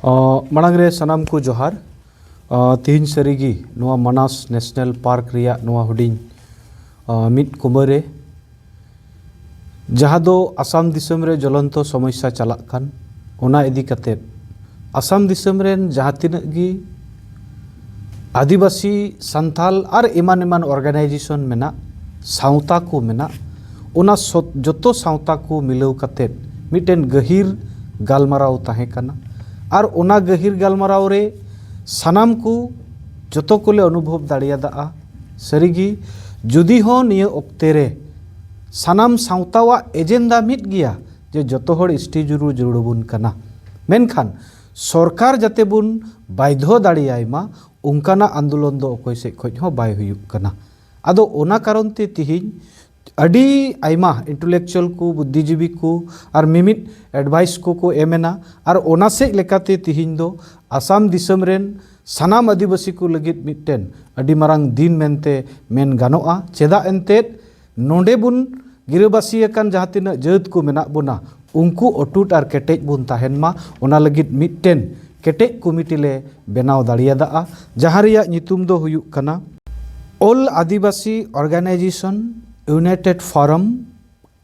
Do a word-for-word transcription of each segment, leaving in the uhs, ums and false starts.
ᱚ, ᱢᱟᱲᱟᱝ ᱨᱮ ᱥᱟᱱᱟᱢ ᱠᱚ ᱡᱚᱦᱟᱨ᱾ ᱚ, ᱛᱤᱦᱤᱧ ᱥᱟᱹᱨᱤᱜᱮ ᱱᱚᱣᱟ ᱢᱟᱱᱟᱥ ᱱᱮᱥᱱᱟᱞ ᱯᱟᱨᱠ ᱨᱮᱭᱟᱜ ᱱᱚᱣᱟ ᱦᱩᱰᱤᱧ, ᱚ, ᱢᱤᱫ ᱠᱩᱢᱟᱹ ᱨᱮ ᱡᱟᱦᱟᱸ ᱫᱚ ᱟᱥᱟᱢ ᱫᱤᱥᱚᱢ ᱨᱮ ᱡᱚᱞᱚᱱᱛᱚ ᱥᱚᱢᱚᱥᱥᱟ ᱪᱟᱞᱟᱜ ᱠᱟᱱ, ᱚᱱᱟ ᱤᱫᱤ ᱠᱟᱛᱮᱫ ᱟᱥᱟᱢ ᱫᱤᱥᱚᱢ ᱨᱮᱱ ᱡᱟᱦᱟᱸ ᱛᱤᱱᱟᱹᱜ ᱜᱮ ᱟᱹᱫᱤᱵᱟᱹᱥᱤ, ᱥᱟᱱᱛᱟᱞ ᱟᱨ ᱮᱢᱟᱱ ᱮᱢᱟᱱ organization ᱢᱮᱱᱟᱜ, ᱥᱟᱶᱛᱟ ᱠᱚ ᱢᱮᱱᱟᱜ, ᱚᱱᱟ ᱥᱚᱛ-, ᱡᱚᱛᱚ ᱥᱟᱶᱛᱟ ᱠᱚ ᱢᱤᱞᱟᱹᱣ ᱠᱟᱛᱮᱫ ᱢᱤᱫᱴᱮᱱ ᱜᱟᱹᱦᱤᱨ ᱜᱟᱞᱢᱟᱨᱟᱣ ᱛᱟᱦᱮᱸ ᱠᱟᱱᱟ᱾ ᱟᱨ ᱚᱱᱟ ᱜᱟᱹᱦᱤᱨ ᱜᱟᱞᱢᱟᱨᱟᱣ ᱨᱮ ᱥᱟᱱᱟᱢ ᱠᱚ ᱡᱚᱛᱚ ᱠᱚᱞᱮ ᱚᱱᱩᱵᱷᱚᱵ ᱫᱟᱲᱮᱭᱟᱫᱟ᱾ ᱥᱟᱹᱨᱤᱜᱮ, ᱡᱩᱫᱤ ᱦᱚᱸ ᱱᱤᱭᱟᱹ ᱚᱠᱛᱮ ᱨᱮ ᱥᱟᱱᱟᱢ ᱥᱟᱶᱛᱟᱣᱟᱜ ᱮᱡᱮᱱᱰᱟ ᱢᱤᱫ ᱜᱮᱭᱟ ᱡᱮ ᱡᱚᱛᱚ ᱦᱚᱲ ST ᱡᱩᱲᱩ ᱡᱟᱹᱨᱩᱲ ᱵᱚᱱ ᱠᱟᱱᱟ, ᱢᱮᱱᱠᱷᱟᱱ ᱥᱚᱨᱠᱟᱨ ᱡᱟᱛᱮ ᱵᱚᱱ ᱵᱟᱫᱷᱭᱚ ᱫᱟᱲᱮᱭᱟᱭ ᱢᱟ, ᱚᱱᱠᱟᱱᱟᱜ ᱟᱱᱫᱳᱞᱚᱱ ᱫᱚ ᱚᱠᱚᱭ ᱥᱮᱫ ᱠᱷᱚᱱ ᱦᱚᱸ ᱵᱟᱭ ᱦᱩᱭᱩᱜ ᱠᱟᱱᱟ᱾ ᱟᱫᱚ ᱚᱱᱟ ᱠᱟᱨᱚᱱ ᱛᱮ ᱛᱤᱦᱤᱧ ᱟᱹᱰᱤ ᱟᱭᱢᱟ intellectual ᱠᱚ, ᱵᱩᱫᱽᱫᱷᱤᱡᱤᱵᱤ ᱠᱚ ᱟᱨ ᱢᱤᱢᱤᱫ advice ᱠᱚᱠᱚ ᱮᱢ ᱮᱱᱟ᱾ ᱟᱨ ᱚᱱᱟ ᱥᱮᱫ ᱞᱮᱠᱟᱛᱮ ᱛᱤᱦᱤᱧ ᱫᱚ ᱟᱥᱟᱢ ᱫᱤᱥᱚᱢ ᱨᱮᱱ ᱥᱟᱱᱟᱢ ᱟᱹᱫᱤᱵᱟᱹᱥᱤ ᱠᱚ ᱞᱟᱹᱜᱤᱫ ᱢᱤᱫᱴᱮᱱ ᱟᱹᱰᱤ ᱢᱟᱨᱟᱝ ᱫᱤᱱ ᱢᱮᱱᱛᱮ ᱢᱮᱱ ᱜᱟᱱᱚᱜᱼᱟ᱾ ᱪᱮᱫᱟᱜ ᱮᱱᱛᱮᱫ, ᱱᱚᱰᱮ ᱵᱚᱱ ᱜᱤᱨᱟᱹᱵᱟᱹᱥᱤ ᱟᱠᱟᱱ ᱡᱟᱦᱟᱸ ᱛᱤᱱᱟᱹᱜ ᱡᱟᱹᱛ ᱠᱚ ᱢᱮᱱᱟᱜ ᱵᱚᱱᱟ, ᱩᱱᱠᱩ ᱚᱴᱩᱴ ᱟᱨ ᱠᱮᱴᱮᱡ ᱵᱚᱱ ᱛᱟᱦᱮᱱ ᱢᱟ, ᱚᱱᱟ ᱞᱟᱹᱜᱤᱫ ᱢᱤᱫᱴᱮᱱ ᱠᱮᱴᱮᱡ ᱠᱚᱢᱤᱴᱤ ᱞᱮ ᱵᱮᱱᱟᱣ ᱫᱟᱲᱮᱭᱟᱫᱟ, ᱡᱟᱦᱟᱸ ᱨᱮᱭᱟᱜ ᱧᱩᱛᱩᱢ ᱫᱚ ᱦᱩᱭᱩᱜ ᱠᱟᱱᱟ All Adivasi Organization United Forum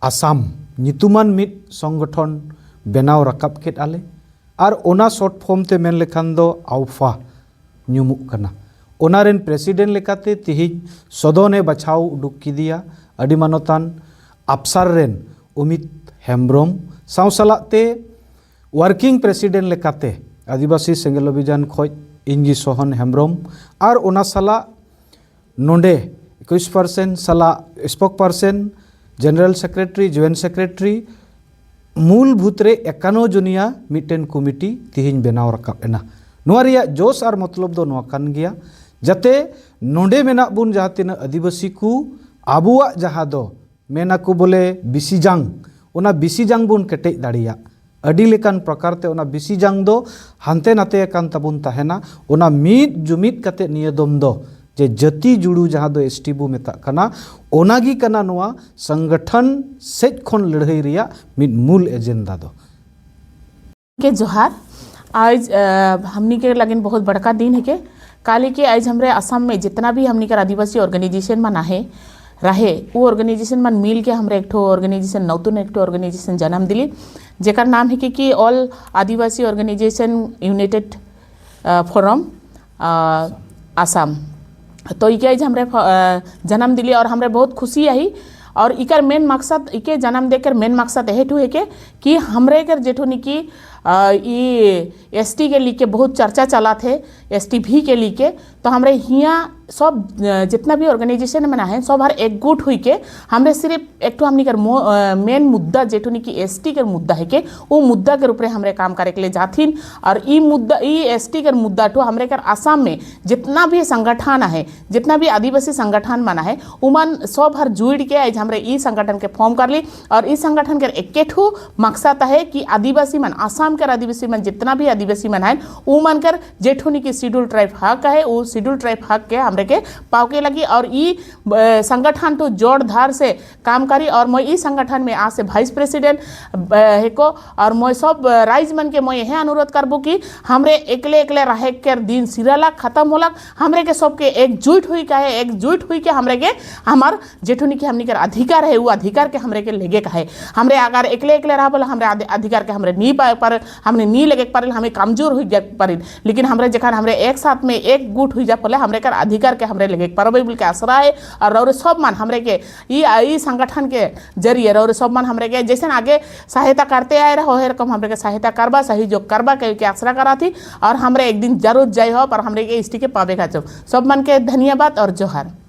Assam ᱧᱩᱛᱩᱢᱟᱱ ᱢᱤᱫ ᱥᱚᱝᱜᱚᱴᱷᱚᱱ ᱵᱮᱱᱟᱣ ᱨᱟᱠᱟᱵ ᱠᱮᱫ ᱟᱞᱮ᱾ ᱟᱨ ᱚᱱᱟ short form ᱛᱮ ᱢᱮᱱ ᱞᱮᱠᱷᱟᱱ ᱫᱚ ᱟᱣᱯᱷᱟ ᱧᱩᱢᱩᱜ ᱠᱟᱱᱟ᱾ ᱚᱱᱟ ᱨᱮᱱ president ᱞᱮᱠᱟᱛᱮ ᱛᱤᱦᱤᱧ ᱥᱚᱫᱚᱱ ᱮ ᱵᱟᱪᱷᱟᱣ ᱩᱰᱩᱠ ᱠᱮᱫᱮᱭᱟ ᱟᱹᱰᱤ ᱢᱟᱱᱚᱛᱟᱱ ᱟᱯᱥᱟᱨ ᱨᱮᱱ ᱚᱢᱤᱛ ᱦᱮᱢᱵᱨᱚᱢ, ᱥᱟᱶ ᱥᱟᱞᱟᱜ ᱛᱮ working president ᱞᱮᱠᱟᱛᱮ ᱟᱹᱫᱤᱵᱟᱹᱥᱤ ᱥᱮᱸᱜᱮᱞ ᱚᱵᱷᱤᱡᱟᱱ ᱠᱷᱚᱡ ᱤᱧ ᱜᱮ ᱥᱚᱦᱚᱱ ᱦᱮᱢᱵᱨᱚᱢ, ᱟᱨ ᱚᱱᱟ ᱥᱟᱞᱟᱜ ᱱᱚᱰᱮ ᱮᱠᱩᱥ percent ᱥᱟᱞᱟᱜ spokesperson, general secretary, joint secretary, ᱢᱩᱞ ᱵᱷᱩᱛ ᱨᱮ ᱮᱠᱟᱱᱱᱚ ᱡᱚᱱᱤᱭᱟ ᱢᱤᱫᱴᱮᱱ ᱠᱚᱢᱤᱴᱤ ᱛᱤᱦᱤᱧ ᱵᱮᱱᱟᱣ ᱨᱟᱠᱟᱵ ᱮᱱᱟ᱾ ᱱᱚᱣᱟ ᱨᱮᱭᱟᱜ ᱡᱚᱥ ᱟᱨ ᱢᱚᱛᱞᱚᱵ ᱫᱚ ᱱᱚᱣᱟ ᱠᱟᱱ ᱜᱮᱭᱟ, ᱡᱟᱛᱮ ᱱᱚᱰᱮ ᱢᱮᱱᱟᱜ ᱵᱚᱱ ᱡᱟᱦᱟᱸ ᱛᱤᱱᱟᱹᱜ ᱟᱹᱫᱤᱵᱟᱹᱥᱤ ᱠᱚ, ᱟᱵᱚᱣᱟᱜ ᱡᱟᱦᱟᱸ ᱫᱚ ᱢᱮᱱ ᱟᱠᱚ ᱵᱚᱞᱮ ᱵᱤᱥᱤ ᱡᱟᱝ, ᱚᱱᱟ ᱵᱤᱥᱤ ᱡᱟᱝ ᱵᱚᱱ ᱠᱮᱴᱮᱡ ᱫᱟᱲᱮᱭᱟᱜ᱾ ᱟᱹᱰᱤ ᱞᱮᱠᱟᱱ ᱯᱨᱚᱠᱟᱨ ᱛᱮ ᱚᱱᱟ ᱵᱤᱥᱤ ᱡᱟᱝ ᱫᱚ ᱦᱟᱱᱛᱮ ᱱᱟᱛᱮ ᱟᱠᱟᱱ ᱛᱟᱵᱚᱱ ᱛᱟᱦᱮᱱᱟ᱾ ᱚᱱᱟ ᱢᱤᱫ ᱡᱩᱢᱤᱫ ᱠᱟᱛᱮ ᱱᱤᱭᱟᱹ ᱫᱚᱢ ᱫᱚ ᱡᱮ ᱡᱟᱹᱛᱤ ᱡᱩᱲᱩ ᱡᱟᱦᱟᱸ ᱫᱚ ST ᱵᱚ ᱢᱮᱛᱟᱜ ᱠᱟᱱᱟ, ᱚᱱᱟ ᱜᱮ ᱠᱟᱱᱟ ᱱᱚᱣᱟ ᱥᱚᱝᱜᱚᱴᱷᱚᱱ ᱥᱮᱡ ᱠᱷᱚᱱ ᱞᱟᱹᱲᱦᱟᱹᱭ ᱨᱮᱭᱟᱜ ᱢᱤᱫ ᱢᱩᱞ agenda ᱫᱚ᱾ ᱜᱮ ᱡᱚᱦᱟᱨ᱾ आज अ, हमनी के लगिन बहुत बड़का दिन है के, काले के आज हमरे असम में जितना भी हमनी के आदिवासी ऑर्गेनाइजेशन मन आहे रहे, वो ऑर्गेनाइजेशन मन मिल के हमरे एक ठो ऑर्गेनाइजेशन, नौतुन एक ठो ऑर्गेनाइजेशन जन्म दिली, जेकर नाम है कि, कि ऑल आदिवासी ऑर्गेनाइजेशन यूनाइटेड फोरम आसाम। तो इके आज हमरे फ- अ, जन्म दिली और हमरे बहुत खुशी आई। और इकर मेन मकसद, इके जन्म देकर मेन मकसद यही ठू है के कि हमरे कर जेठो निकी अ, ई एसटी के लेके बहुत चर्चा चला थे, एसटी भी के लेके। तो हमरे हिया सब अ, जितना भी ऑर्गेनाइजेशन में ना है, सब हर एकजुट हुई के हमरे सिर्फ एक ठो हमनी कर मेन मुद्दा जेठो निकी एसटी के मुद्दा है के, वो मुद्दा के रूप में हमरे काम करे के लिए जाथिन। और ई मुद्दा, ई एसटी के मुद्दा ठो हमरे कर आसाम में जितना भी संगठन है, जितना भी आदिवासी संगठन मन है, उमन सब हर जुड़ के आज हमरे ई संगठन के फॉर्म कर ली। और ई संगठन के एक ठो मकसद है कि आदिवासी मन, आसाम के आदिवासी मन, जितना भी आदिवासी मन है, उमन कर जेठो निकी शेड्यूल ट्राइब हक है, वो शेड्यूल ट्राइब हक के हमरे के पाव के लगी। और ई अ, संगठन तो जोरदार से काम करी। और मैं ई संगठन में आज से वाइस प्रेसिडेंट हेको। और मैं सब अ, राइज मन के मैं यह अनुरोध करबो कि हमरे एकले एकले रहे के दिन सिराला खत्म होलक, हमरे के सबके एकजुट हुई का है, एकजुट हुई के हमरे के हमार जेठो निकी हमनी के अधिकार है, वो अधिकार के हमरे के लेगे का है। हमरे अगर एकले एकले रह बोला हमरे अधि- अधिकार के हमरे नी पाए पर, हमने नी लेगे पर, हमें कमजोर हुई जा पर। लेकिन हमरे जखन हमरे एक साथ में एकजुट हुई जा पले हमरे कर अधिकार के हमरे लेगे के परबे बोल के आसरा है। और रौरे सब मन हमरे के ई ई संगठन के जरिए रौरे सब मन हमरे के जैसे आगे सहायता करते आए रहो, हे रकम हमरे के सहायता करबा, सहयोग करबा के, के आसरा करा थी। और हमरे एक दिन जरूर जाए हो पर हमरे के एसटी के पावे का। सब मन के धन्यवाद और जोहार।